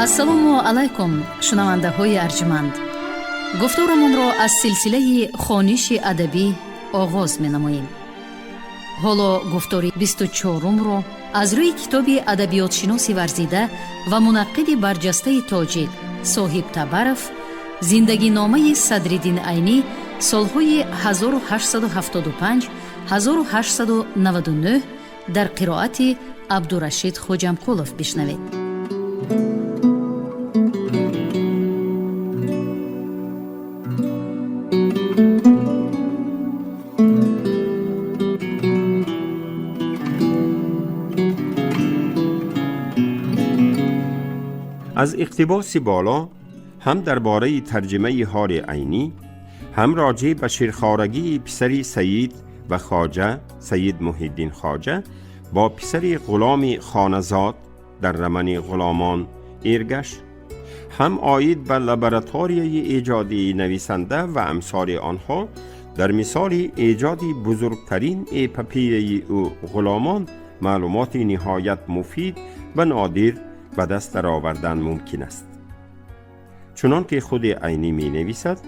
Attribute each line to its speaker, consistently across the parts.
Speaker 1: Ассалому алайкум, шунавандаҳои арҷманд. Гуфторамонро аз силсилаи хониши адабӣ оғоз менамоем. Ҳоло гуфтори 24-умро аз рӯи китоби адабиётшиноси варзида ва мунаққиди барҷастаи тоҷик Соҳиб Табаров «Зиндагиномаи Садриддин Айнӣ солҳои 1875-1899» дар қироати Абдурашид Хоҷамқулов бишнавед.
Speaker 2: Аз иқтибоси боло ҳам дар бораи тарҷимаи ҳоли Айнӣ, ҳам роҷеъ ба ширхорагии писари Саид ва Хоҷа Саид Муҳиддин Хоҷа бо писари ғуломи хоназод дар рамани ғуломон Эргаш, ҳам оид ба лабораторияи эҷодии нависанда ва амсори онҳо дар мисоли эҷоди бузургтарин эпопеяи ӯ «Ғуломон» маълумоти ниҳоят муфид ва нодир ба даст даровардан мумкин аст. Чунон ки худи Айнӣ менависад,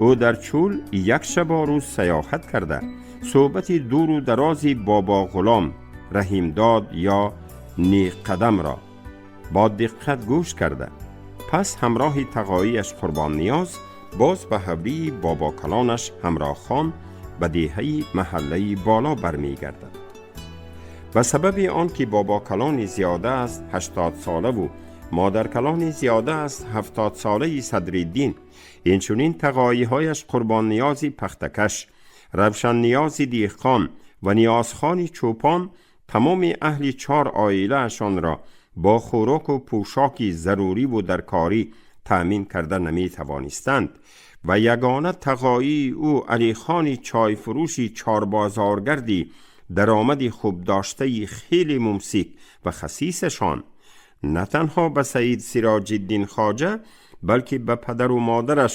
Speaker 2: ӯ дар Чӯл як шабо рӯз саёҳат карда, суҳбати дуру дарози Бобо Ғулом Раҳимдод ё Неққадамро бо диққат гӯш карда, пас ҳамроҳи тағоияш Қурбонниёз боз ба ҳавлии бобокалонаш Ҳамроҳхон ба деҳаи Маҳаллаи Боло бармегардад. Ба сабаби он ки бобокалони зиёда аз 80-солаву модаркалони зиёда аз 70-солаи Садриддин, инчунин тағоиҳояш Қурбонниёзи пахтакаш, Равшанниёзи деҳқон ва Ниёзхони чӯпон тамоми аҳли чор оилаашонро бо хӯроку пӯшоки заруриву даркорӣ таъмин карда наметавонистанд ва ягона тағоии ӯ Алихони чойфурӯши чорбозоргарди даромади хубдоштаи хеле мумсик ва хасисашон на танҳо ба Саид Сироҷиддин Хоҷа, балки ба падару модараш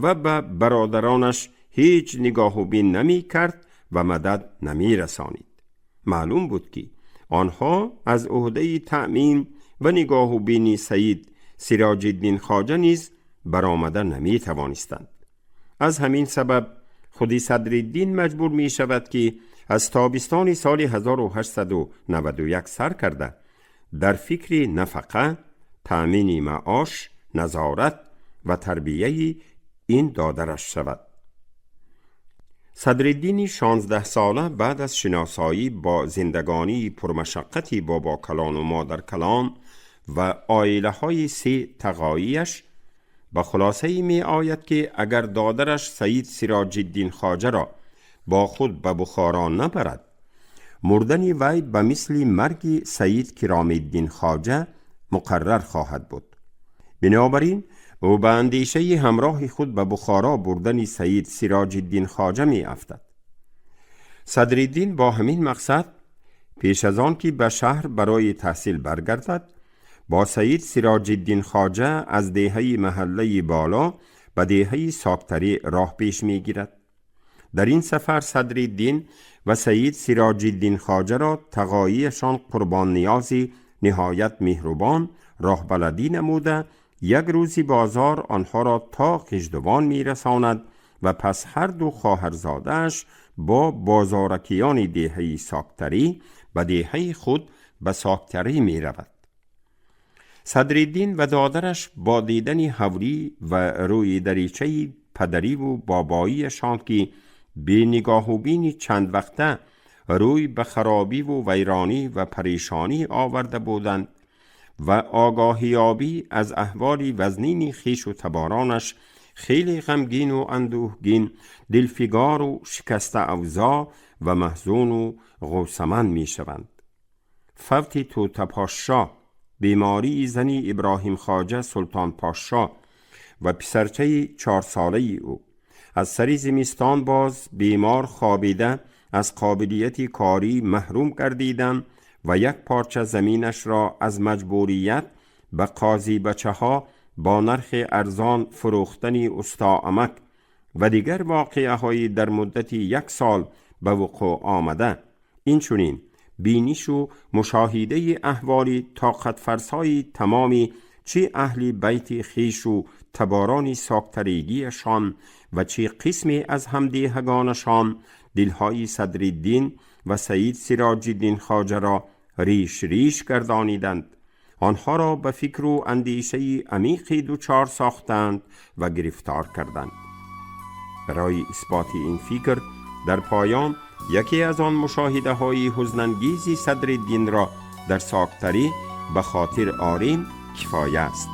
Speaker 2: ва ба бародаронаш ҳеҷ нигоҳубин намекард ва мадад намерасонид, маълум буд, ки онҳо аз ӯҳдаи таъмин ва нигоҳубини Саид Сироҷиддин Хоҷа низ баромада наметавонистанд. Аз ҳамин сабаб худи Садриддин маҷбур мешавад, ки аз тобистони соли 1891 сар карда дар фикри нафақа, таъмини маош, назорат ва тарбияи ин додараш шавад. Садриддини 16-сола баъд аз шиносоӣ бо зиндагонии пурмашаққати бобокалону модаркалон ва оилаҳои се тағоияш ба хулосае меояд, ки агар додараш Саид Сироҷиддин Хоҷаро бо худ ба Бухоро набарад, мурдани вай ба мисли марги Саид Киромиддин Хоҷа муқаррар хоҳад буд. Бинобар ин ӯ ба андешаи ҳамроҳи худ ба Бухоро бурдани Саид Сироҷиддин Хоҷа меафтад. Садриддин бо ҳамин мақсад пеш аз он ки ба шаҳр барои таҳсил баргардад, бо Саид Сироҷиддин Хоҷа аз деҳаи Маҳаллаи Боло ба деҳаи Соктарӣ роҳ пеш мегирад. Дар ин сафар Садриддин ва Саид Сироҷиддин Хоҷаро тағоияшон Қурбонниёзи ниҳоят меҳрубон роҳбаладӣ намуда, як рӯзи бозор онҳоро то Ғиждувон мерасонад ва пас ҳарду хоҳарзодааш бо бозоракиёни деҳаи Соктарӣ ба деҳаи худ ба Соктарӣ меравад. Садриддин ва додараш бо дидани ҳавлӣ ва рӯи даричаи падариву бобоияшон, ки бенигоҳубини чанд вақта рӯй ба харобиву вайронӣ ва парешонӣ оварда буданд, ва огоҳиёбӣ аз аҳволи вазнини хешу таборонаш, хеле ғамгину андӯҳгин, дилфигару шикаста авзоъ ва маҳзуну ғуссаманд мешаванд. Фавти Тӯтапошшо, бемории зани Иброҳим Хоҷа Султон Пошшо ва писарчаи 4-солаи ӯ, аз сари зимистон боз бемор хобида аз қобилияти корӣ маҳрум гардидан ва як порча заминашро аз маҷбурият ба қозибачаҳо бо нархи арзон фурӯхтани устоамак ва дигар воқеаҳои дар муддати як сол ба вуқӯъ омада, инчунин бинишу мушоҳидаи аҳволи тоқатфарсои тамоми چه اهل بیت خویش و تباران ساکتریگیشان و چه قسمی از همدیهگانشان دلهای صدرالدین و سید سراج الدین خواجه را ریش ریش گردانیدند، آنها را به فکر و اندیشه عمیقی دچار ساختند و گرفتار کردند. برای اثبات این فکر در پایان یکی از آن مشاهده های حزن انگیز صدرالدین را در ساکتری به خاطر آریم کفایه است.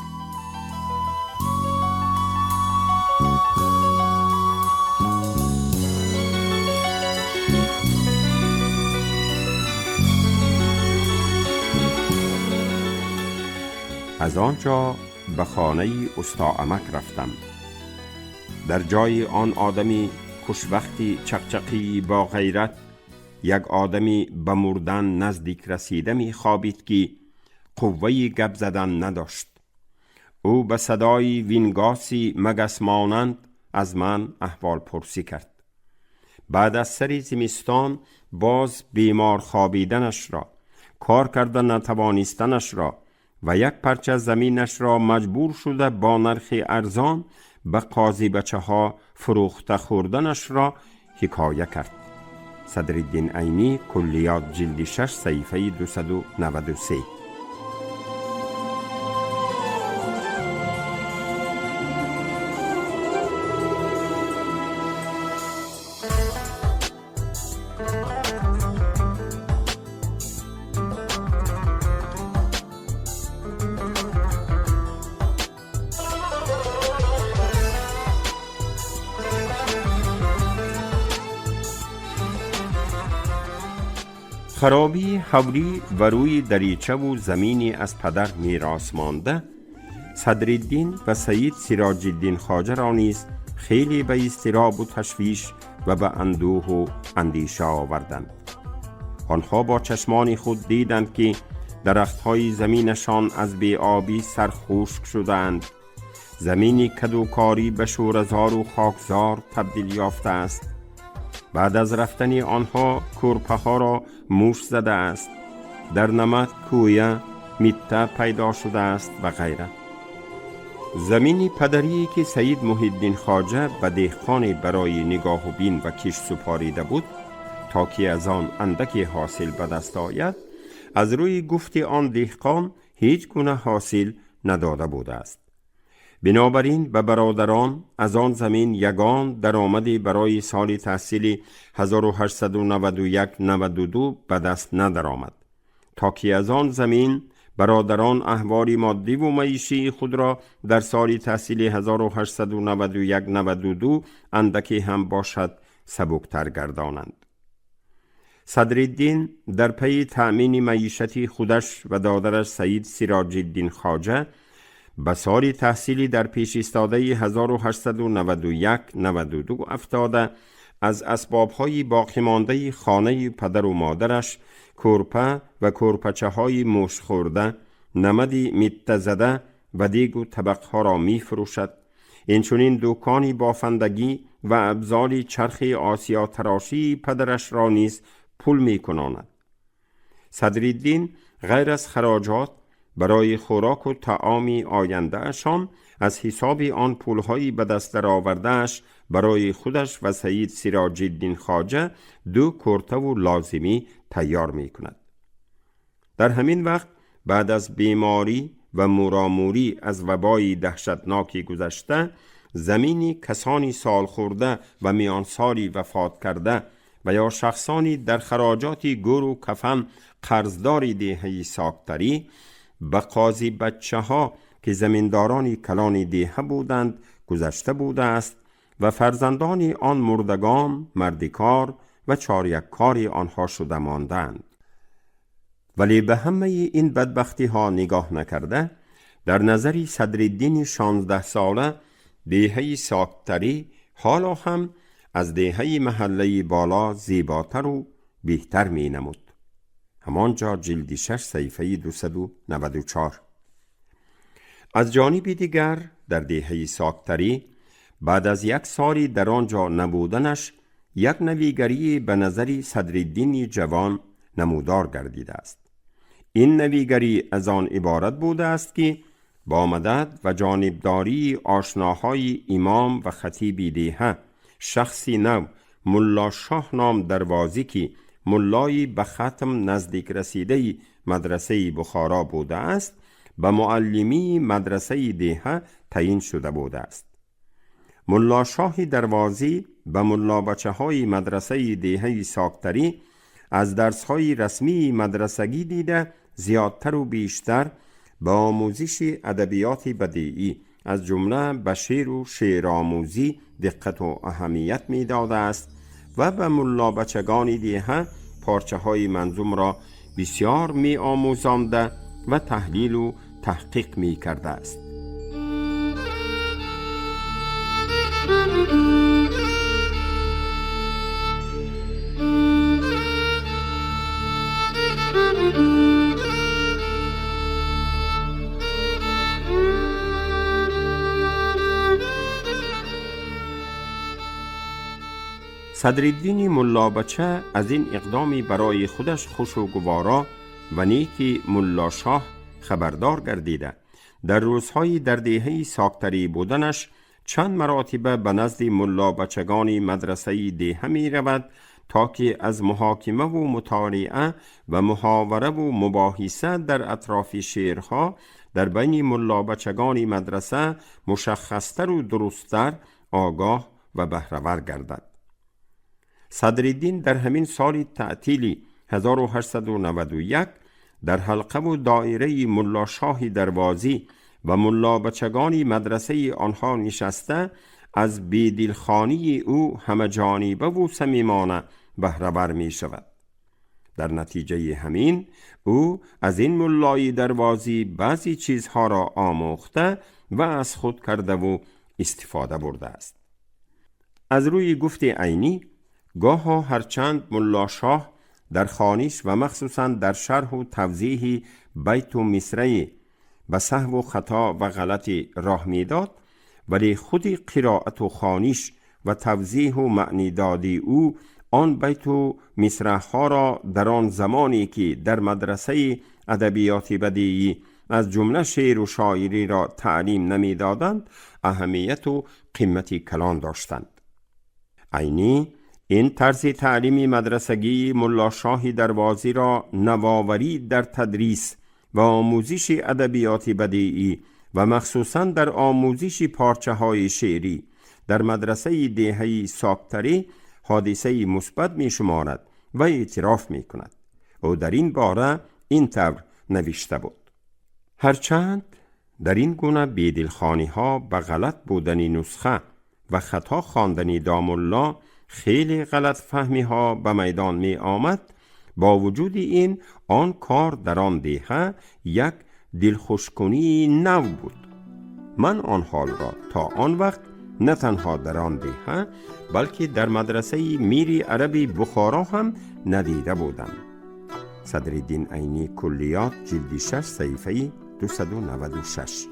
Speaker 2: از آنجا به خانه استا عمک رفتم. در جای آن آدمی خوشوقتی چقچقی با غیرت، یک آدمی به مردن نزدیک رسیده می خوابید که قوه گپ زدن نداشت. او به صدای وینگاسی مگس مانند از من احوال پرسی کرد. بعد از سری زمستان باز بیمار خوابیدنش را، کار کردن نتوانستنش را و یک پرچه زمینش را مجبور شده با نرخ ارزان به قاضی بچه ها فروخته خوردنش را حکایه کرد. صدرالدین عینی، کلیات جلد 6 صحیفه 293. خرابی حولی و روی دریچه و زمینی از پدر میراث مانده، صدرالدین و سید سراج الدین خواجه را نیز خیلی به اضطراب و تشویش و به اندوه و اندیشه آوردند. آنها با چشمان خود دیدند که درختهای زمینشان از بی‌آبی سرخشک شدند، زمینی کدوکاری به شوره‌زار و خاکزار تبدیل یافته است. بعد از رفتن آنها کورپه ها را موش زده است، در نمد کویه میته پیدا شده است و غیره. زمین پدری که سید محی‌الدین خواجه به دهقان برای نگاه و بین و کش سپاریده بود تا که از آن اندکی حاصل به دست آید، از روی گفت آن دهقان هیچ گونه حاصل نداده بوده است. بنابراین به برادران از آن زمین یگان درآمدی برای سال تحصیل 1891-92 به دست ندرآمد تا که از آن زمین برادران احوال مادی و معیشی خود را در سال تحصیل 1891-92 اندکی هم باشد سبکتر گردانند. صدرالدین در پی تأمین معیشت خودش و دادرش سید سراج الدین خواجه به سال تحصیلی در پیش ایستاده 1891-92 افتاده، از اسبابهای باقی مانده خانه پدر و مادرش، کورپه و کورپچه های موش خورده، نمدی میته زده و دیگ و طبقها را می فروشد. اینچنین دوکانی بافندگی و ابزار چرخ آسیا تراشی پدرش را نیز پول می کناند. صدرالدین غیر از خراجات برای خوراک و طعام آینده اشان از حساب آن پولهایی به دست درآورده‌اش برای خودش و سید سراج الدین خواجه دو کرته و لازمی تیار می کند. در همین وقت بعد از بیماری و موراموری از وبای دهشتناکی گذشته، زمینی کسانی سال خورده و میانسالی وفات کرده و یا شخصانی در خراجات گور و کفن قرضدار دیهه ساکتری به قاضی بچه ها که زمینداران کلان دیهه بودند گذشته بوده است و فرزندان آن مردگان مردیکار و چاریککار آنها شده ماندند. ولی به همه این بدبختی ها نگاه نکرده، در نظر صدرالدین 16 ساله دیهه ساکتری حالا هم از دیهه محله بالا زیباتر و بهتر می نمود. همانجا جلد 6 صحیفه 294. از جانب دیگر در دیهه ساکتری بعد از یک سالی در آنجا نبودنش یک نویگری به نظر صدرالدین جوان نمودار گردیده است. این نویگری از آن عبارت بوده است که با مدد و جانبداری آشناهای امام و خطیب دیهه شخصی نو ملا شاه نام دروازی که ملای به ختم نزدیک رسیده مدرسه بخارا بوده است، به معلمی مدرسه دیهه تعیین شده بوده است. ملا شاه دروازی به ملا بچه های مدرسه دیهه ساکتری از درس های رسمی مدرسگی دیده زیادتر و بیشتر به آموزش ادبیات بدیعی از جمله به شعر و شعرآموزی دقت و اهمیت می داده است و به ملا بچگان دیهه پارچه های منظوم را بسیار می آموزانده و تحلیل و تحقیق می کرده است. صدرالدین ملا بچه از این اقدامی برای خودش خوش و گوارا و نیکی ملا شاه خبردار گردیده در روزهای در دیهه ساکتری بودنش چند مراتبه به نزد ملا بچگان مدرسه دیهه می رود تا که از محاکمه و مطالعه و محاوره و مباحثه در اطراف شعرها در بین ملا بچگان مدرسه مشخصتر و درستتر آگاه و بهره‌ور گردد. صدرالدین در همین سال تعطیلی 1891 در حلقه و دایره ملا شاه دروازی و ملا بچگان مدرسه آنها نشسته از بیدلخانی او همه جانبه و صمیمانه بهره ور می شود. در نتیجه همین او از این ملای دروازی بعضی چیزها را آموخته و از خود کرده و استفاده برده است. از روی گفت عینی گاها هرچند ملا شاه در خوانش و مخصوصا در شرح و توضیح بیت و مصرع به سهو و خطا و غلط راه میداد، ولی خود قرائت و خوانش و توضیح و معنی دادی او آن بیت و مصرع ها را در آن زمانی که در مدرسه ادبیات بدیعی از جمله شعر و شاعری را تعلیم نمیدادند اهمیت و قیمت کلان داشتند. عینی این طرز تعلیم مدرسگی ملا شاه دروازی را نوآوری در تدریس و آموزش ادبیات بدیعی و مخصوصا در آموزش پارچه های شعری در مدرسه دیهه ساکتری حادثه مثبت می شمارد و اعتراف می کند. او در این باره این طور نوشته بود: هرچند در این گونه بیدلخانی ها به غلط بودن نسخه و خطا خواندن داملا خیلی غلط فهمی ها به میدان می آمد، با وجود این آن کار در آن دیهه یک دلخوشکنی نو بود. من آن حال را تا آن وقت نه تنها در آن دیهه بلکه در مدرسه میری عربی بخارا هم ندیده بودم. صدرالدین عینی، کلیات، جلد 6، صحیفه 296.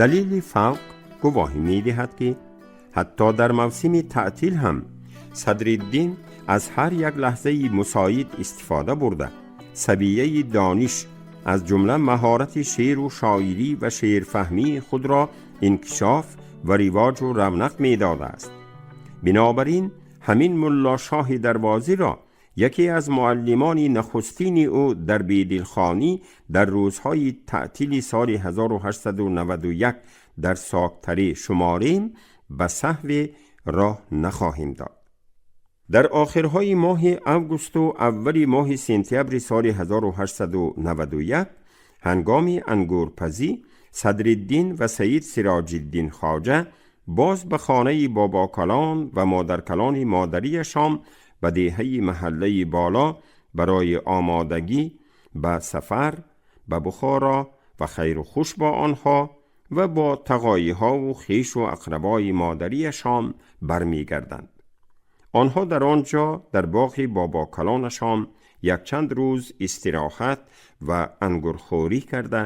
Speaker 2: دلیل فوق گواهی می دهد که حتی در موسم تعطیل هم صدرالدین از هر یک لحظه مساعد استفاده برده سویه دانش از جمله مهارت شعر و شاعری و شعرفهمی خود را انکشاف و رواج و رونق می داده است. بنابراین همین ملا شاه دروازی را یکی از معلمان نخستین او در بیدلخانی در روزهای تعطیل سال 1891 در ساکتری شماریم به سهو راه نخواهیم داد. در آخرهای ماه اوگوست و اول ماه سپتامبر سال 1891 هنگام انگورپزی صدرالدین و سید سراج الدین خواجه باز به خانه بابا کلان و مادر کلان مادریشان به دیهه محله بالا برای آمادگی به سفر به بخارا و خیر و خوش با آنها و با تقایی ها و خویش و اقربای مادریشان برمیگردند. آنها در آنجا در باغ بابا کلانشان якчанд рӯз истироҳат ва ангурхӯрӣ карда,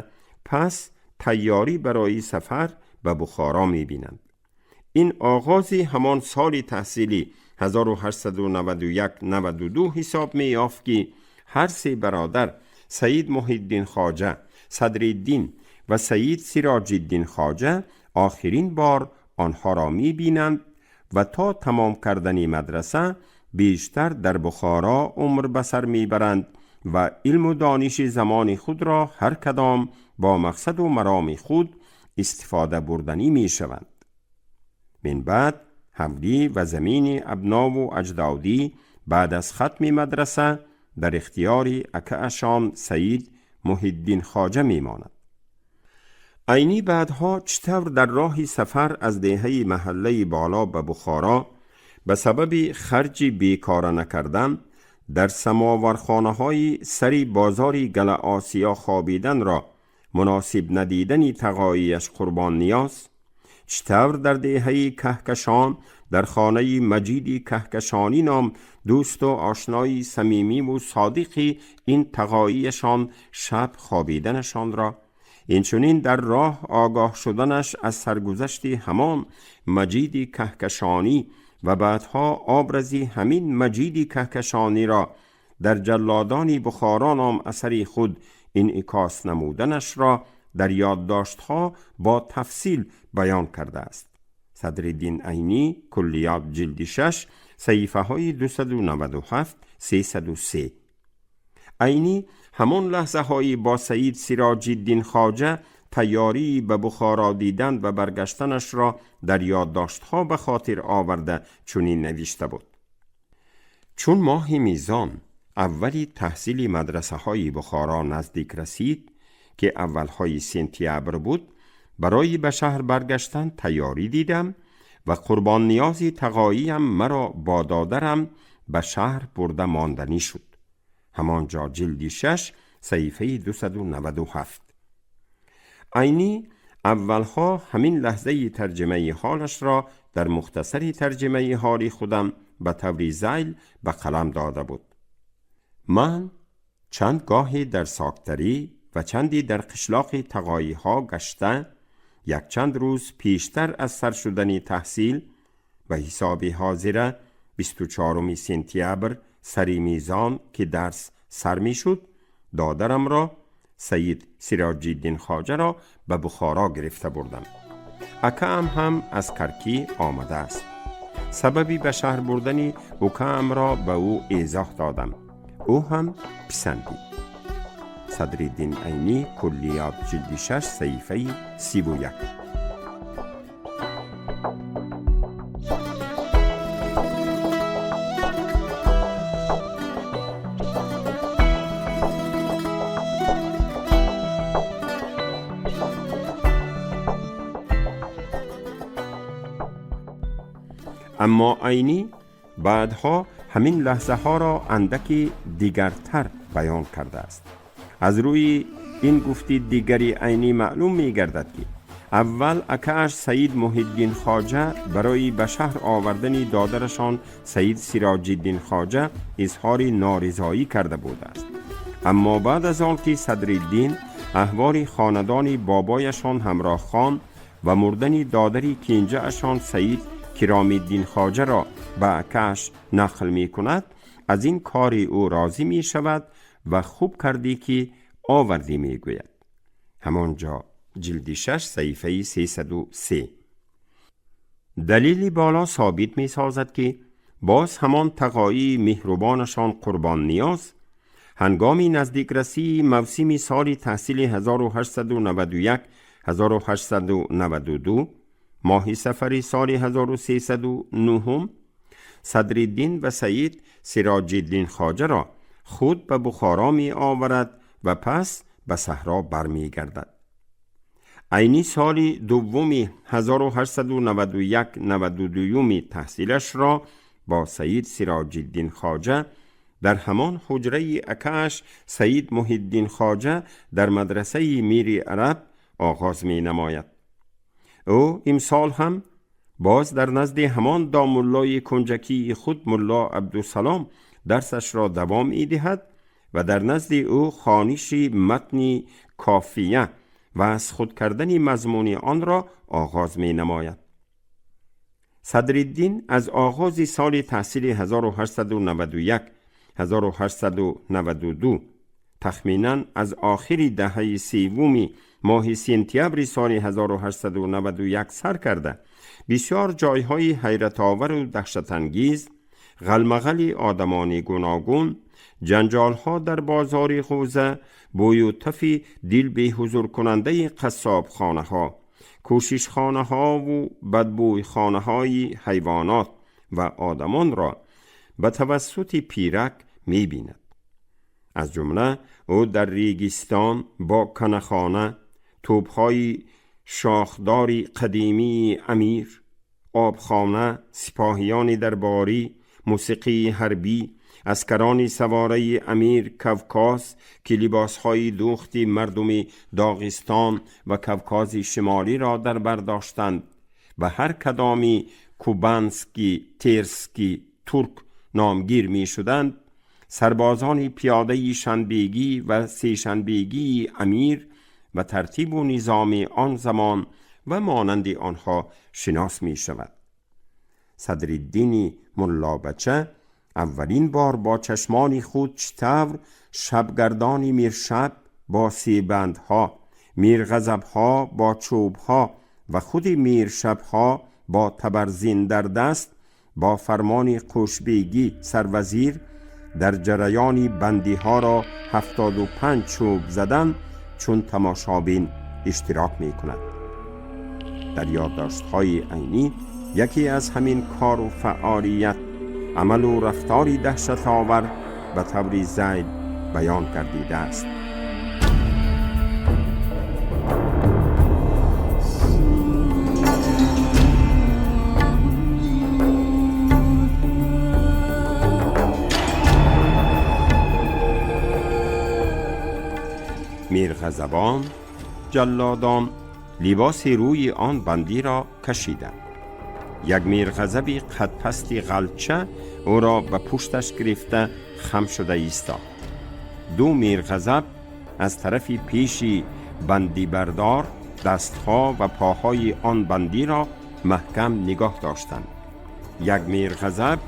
Speaker 2: пас тайёрӣ барои сафар ба Бухоро мебинанд. Ин оғози ҳамон соли таҳсилӣ 1891-92 ҳисоб меёфт, ки ҳар се бародар Саид Муҳиддин Хоҷа, Садриддин ва Саид Сироҷиддин Хоҷа охирин бор онҳоро мебинанд ва то тамом кардани мадраса бештар дар Бухоро умр ба сар мебаранд ва илму дониши замони худро ҳар кадом бо мақсаду мароми худ истифода бурданӣ мешаванд. Мин баъд ҳавлӣ ва замини абнову аҷдодӣ баъд аз хатми мадраса дар ихтиёри акаашон Саид Муҳиддин Хоҷа мемонад. Айнӣ баъдҳо чӣ тавр дар роҳи сафар аз деҳаи маҳаллаи боло ба Бухоро ба сабаби харҷи бекора накардан дар самовархонаҳои сари бозори Галаосиё хобиданро муносиб надидани тағоияш Қурбон Ниёз, чӣ тавр дар деҳаи Каҳкашон дар хонаи Маҷиди Каҳкашонӣ ном дӯсту ошнои самимиву содиқи ин тағоияшон шаб хобиданашонро, инчунин дар роҳ огоҳ шуданаш аз саргузашти ҳамон Маҷиди Каҳкашонӣ ва баъдҳо образи ҳамин Маҷиди Каҳкашониро дар ҷаллодони Бухоро ном асари худ инъикос намуданашро дар ёддоштҳо бо тафсил баён кардааст. Садриддин Айнӣ, Куллиёт, ҷилди 6, саҳифаҳои 297, 303. Айнӣ ҳамон лаҳзаҳои бо Саид Сироҷиддин Хоҷа тайёрии ба Бухоро дидан ва баргаштанашро дар ёддоштҳо ба хотир оварда чунин навишта буд: чун моҳи мизон аввали таҳсили мадрасаҳои Бухоро наздик расид, ки аввалҳои сентябр буд, барои ба шаҳр баргаштан тайёрӣ дидам ва Қурбонниёзи тағоиям маро бо додарам ба шаҳр бурда монданӣ шуд. Ҳамон ҷо ҷилди 6, саҳифаи 297. Айнӣ аввалҳо ҳамин лаҳзаи тарҷимаи ҳолашро дар мухтасари тарҷимаи ҳоли худам ба таври зайл ба қалам дода буд. Ман чанд гоҳе дар Соктарӣ ва чанде дар қишлоқи тағоиҳо гашта, якчанд рӯз пештар аз сар шудани таҳсил ба ҳисоби ҳозира 24 сентябр сари мизон ки дарс сар мешуд, додарамро Саид Сироҷиддин Хоҷаро ба Бухоро гирифта бурдам. Акаам ҳам аз Каркӣ омадааст. Сабаби ба шаҳр бурдани укаамро ба ӯ эзоҳ додам. Ӯ ҳам писандид. Садриддин Айнӣ, Куллиёт, ҷилди 6, саҳифаи 31. Аммо Айнӣ баъдҳо ҳамин лаҳзаҳоро андаки дигартар баён кардааст. Аз рӯи ин гуфти дигари Айнӣ маълум мегардад, ки аввал акааш Саид Муҳиддин Хоҷа барои ба шаҳр овардани додарашон Саид Сироҷиддин Хоҷа изҳори норизоӣ карда будааст. Аммо баъд аз он ки Садриддин аҳволи хонадони бобояшон Ҳамроҳхон ва мурдани додари кенҷаашон Саид Киромиддин Хоҷаро ба акааш нақл мекунад, аз ин кори ӯ розӣ мешавад ва хуб кардӣ ки овардӣ мегӯяд. Ҳамон ҷо ҷилди 6, саҳифаи 303. Далели боло собит месозад, ки боз ҳамон тағоии меҳрубонашон Қурбон Ниёз ҳангоми наздикрасии мавсими соли таҳсили 1891 1892 моҳи сафари соли 1309 Садриддин ва Саид Сироҷиддин Хоҷаро худ ба Бухоро меоварад ва пас ба саҳро бармегардад. Айнӣ соли дуввуми 1891-92 таҳсилашро бо Саид Сироҷиддин Хоҷа дар ҳамон ҳуҷраи акааш Саид Муҳиддин Хоҷа дар мадрасаи Мири Араб оғоз менамояд. Ӯ имсол ҳам боз дар назди ҳамон домуллои кунҷакии худ Мулло Абдусалом дарсашро давом медиҳад. و در نزد او خوانش متن کافیه و از خود کردن مضمون آن را آغاز می نماید. صدرالدین از آغاز سال تحصیل 1891 1892 تخمینا از آخر دهه سوم ماه سپتامبر سال 1891 سر کرده بسیار جایهای حیرت آور و دهشت انگیز، غلمغل آدمان گوناگون، جنجالها در بازار خوزه، بوی و تف دل به حضور کننده قصاب خانه ها، کوشش خانه ها و بدبوی خانه های حیوانات و آدمان را به توسط پیرک می بیند. از جمله او در ریگستان با کنخانه، توپهای شاخدار قدیمی امیر، آبخانه، سپاهیان درباری، موسیقی حربی، اسکران سواره امیر کوکاس که لباسهای دوخت مردم داغستان و کوکاز شمالی را در بر داشتند و هر کدامی کوبانسکی، ترسکی، ترک نامگیر می شدند، سربازان پیاده شنبیگی و سه‌شنبیگی امیر و ترتیب و نظام آن زمان و مانند آنها شناس می شود. صدرالدین ملا بچه اولین بار با چشمان خود چطور شبگردان میرشب با سیبندها، میرغضبها با چوبها و خود میرشبها با تبرزین در دست با فرمان قوشبیگی سروزیر در جریان بندی ها را 75 چوب زدن چون تماشابین اشتراک می کند. در یادداشت‌های عینی یکی از همین کار و فعالیت، عمل و رفتاری دهشت آور به طور ذیل بیان گردیده است. میرغضبان جلادان لباس روی آن بندی را کشیدند. یک میرغضبی قدپستی غلچه او را به پشتش گرفته خم شده ایستاد. دو میرغضب از طرف پیشی بندی بردار دستها و پاهای آن بندی را محکم نگاه داشتند. یک میرغضب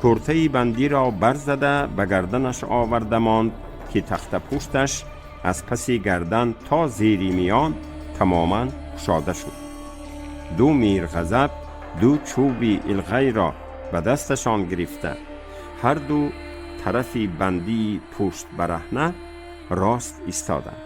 Speaker 2: کرته بندی را برزده به گردنش آورده ماند که تخت پشتش از پس گردن تا زیر میان تماما گشاده شد. دو میرغضب دو چوب الغی را به دستشان گرفته هر دو طرف بندی پشت برهنه راست ایستادند.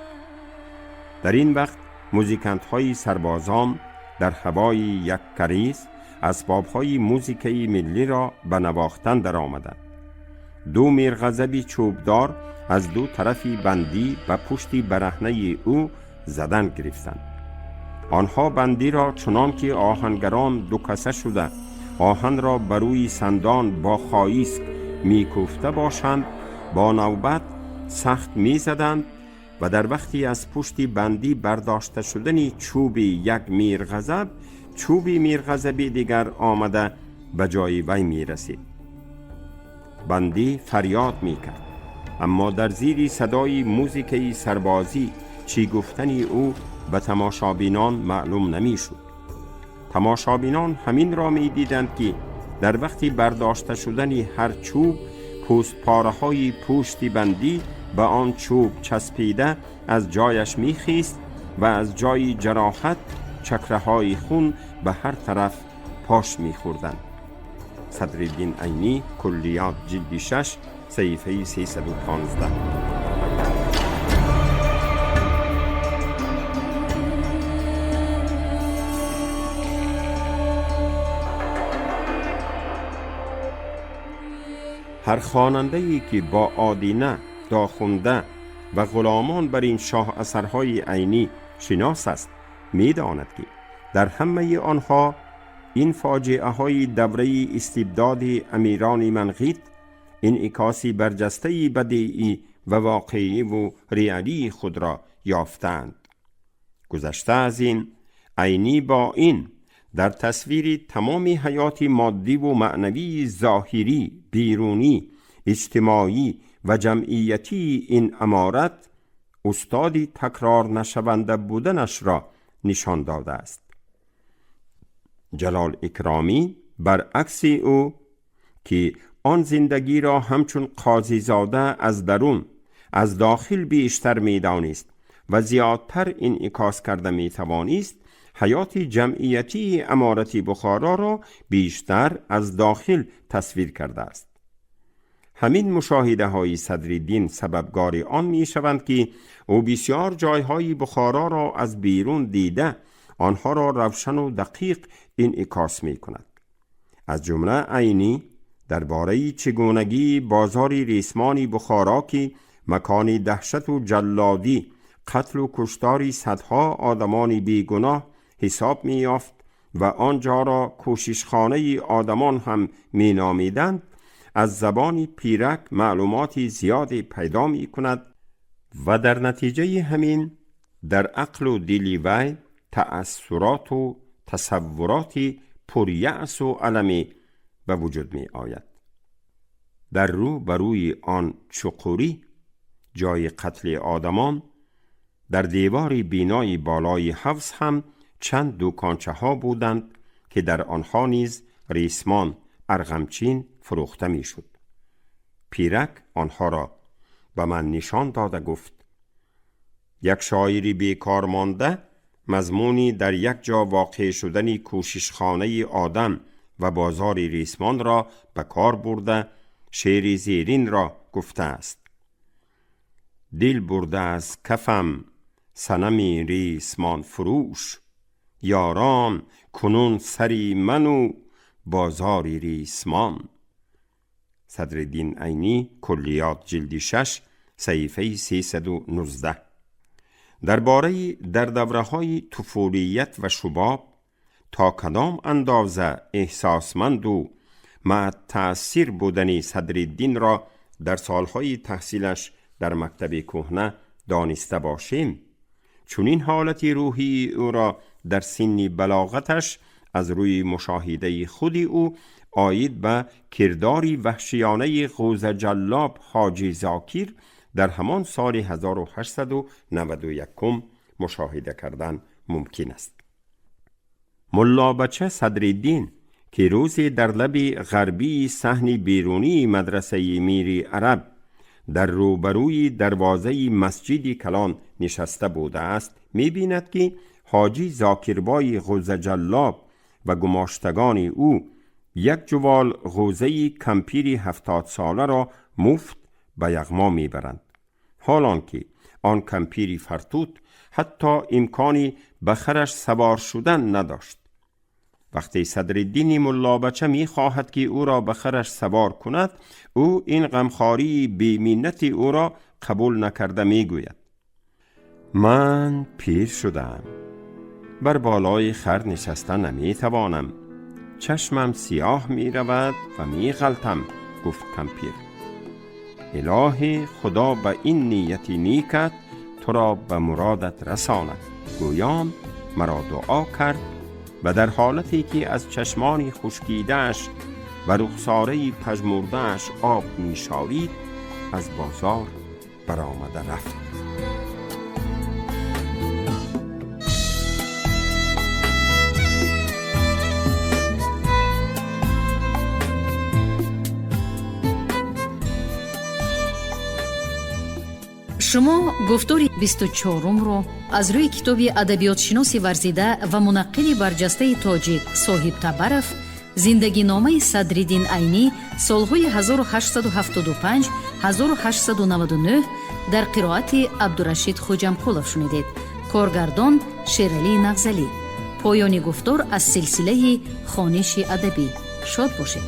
Speaker 2: در این وقت موزیکنت های سربازان در هوای یک کریز اسبابهای موزیکی ملی را به نواختن در آمدند. دو میرغضبی چوبدار از دو طرف بندی و پشت برهنه او زدن گرفتند. آنها بندی را چنان که آهنگران دو کسه شده آهن را بر روی سندان با خایسک میکوفته باشند با نوبت سخت میزدند و در وقتی از پشت بندی برداشته شدن چوب یک میرغضب، چوب میرغضب دیگر آمده به جای وی میرسید. بندی فریاد میکرد، اما در زیر صدای موزیک سربازی چی گفتن او به تماشابینان معلوم نمیشد. تماشابینان همین را می دیدند که در وقتی برداشته شدن هر چوب پوست پاره های پوشت بندی به آن چوب چسبیده از جایش می خیست و از جای جراحت چکره های خون به هر طرف پاش می خوردند. صدرالدین عینی، کلیات، جلد 6، صحیفه 315. هر خواننده‌ای که با آدینه، داخونده و غلامان بر این شاه اثرهای عینی شناس است، می‌داند که در همه آنها این فاجعه های دوره استبداد امیران منغیت انعکاسی برجسته بدیعی و واقعی و ریالی خود را یافتند. گذشته از این، عینی با این در تصویر تمام حیات مادی و معنوی ظاهری، بیرونی، اجتماعی و جمعیتی این امارت استادی تکرار نشونده بودنش را نشان داده است. جلال اکرامی برعکس او که آن زندگی را همچون قاضی زاده از درون، از داخل بیشتر میدانست و زیادتر انعکاس کرده میتوانست، حیات جمعیتی امارت بخارا را بیشتر از داخل تصویر کرده است. همین مشاهده های صدرالدین سببگار آن می شوند که او بسیار جایهای بخارا را از بیرون دیده، آنها را روشن و دقیق انعکاس می کند. از جمله عینی درباره چگونگی بازار ریسمانی بخارا که مکان دهشت و جلادی، قتل و کشتاری صدها آدمان بیگناه حساب می یافت و آنجا را کوششخانه آدمان هم می نامیدند، از زبان پیرک معلومات زیادی پیدا می کند و در نتیجه همین در عقل و دل وی تأثرات و تصورات پریأس و المی به وجود می آید. در رو بروی آن چقوری، جای قتل آدمان، در دیوار بینای بالای حوض هم چند دوکانچه ها بودند که در آنها نیز ریسمان ارغمچین فروخته می شد. پیرک آنها را به من نشان داده گفت: یک شاعری بیکار مانده مضمونی در یک جا واقع شدن کوششخانه آدم و بازار ریسمان را به کار برده شعر زیرین را گفته است: دل برده از کفم صنم ریسمان فروش، یاران کنون سری من و بازار ریسمان. صدرالدین عینی، کلیات جلد 6 صحیفه 319. درباره در دوره‌های طفولیت و شباب تا کدام اندازه احساسمند و مع تأثیر بودن صدرالدین را در سالهای تحصیلش در مکتب کهنه دانسته باشیم، چنین حالت روحی او را در سن بلاغتش از روی مشاهده خودی او عاید به کرداری وحشیانه غوزه جلاب حاجی زاکیر در همان سال 1891 مشاهده کردن ممکن است. ملا بچه صدرالدین که روزی در لب غربی صحن بیرونی مدرسه میری عرب در روبروی دروازه مسجد کلان نشسته بوده است، می‌بیند که حاجی زاکربای غوزه جلاب و گماشتگان او یک جوال غوزه کمپیری 70 ساله را مفت به یغما میبرند، حالان که آن کمپیری فرتوت حتی امکانی به خرش سوار شدن نداشت. وقتی صدرالدین ملا بچه می خواهد که او را به خرش سوار کند، او این غمخواری بی‌منت او را قبول نکرده می گوید: من پیر شدم، بر بالای خر نشسته نمی توانم، چشمم سیاه می رود و می غلطم. گفت کمپیر: الهی خدا به این نیت نیکت تو را به مرادت رساند. گویان مرا دعا کرد و در حالتی که از چشمانی خشکیده‌اش و رخساره پژمرده‌اش آب می‌شارید از بازار برآمده رفت.
Speaker 1: Шумо гуфтори 24-умро аз рӯи китоби адабиётшиноси варзида ва мунаққиди барҷастаи тоҷик Соҳиб Табаров «Зиндагиномаи Садриддин Айнӣ солҳои 1875-1899» дар қироати Абдурашид Хоҷамқулов шунидед. Коргардон Шералӣ Нағзалӣ. Поёни гуфтор аз силсилаи хониши адабӣ. Шод бошед.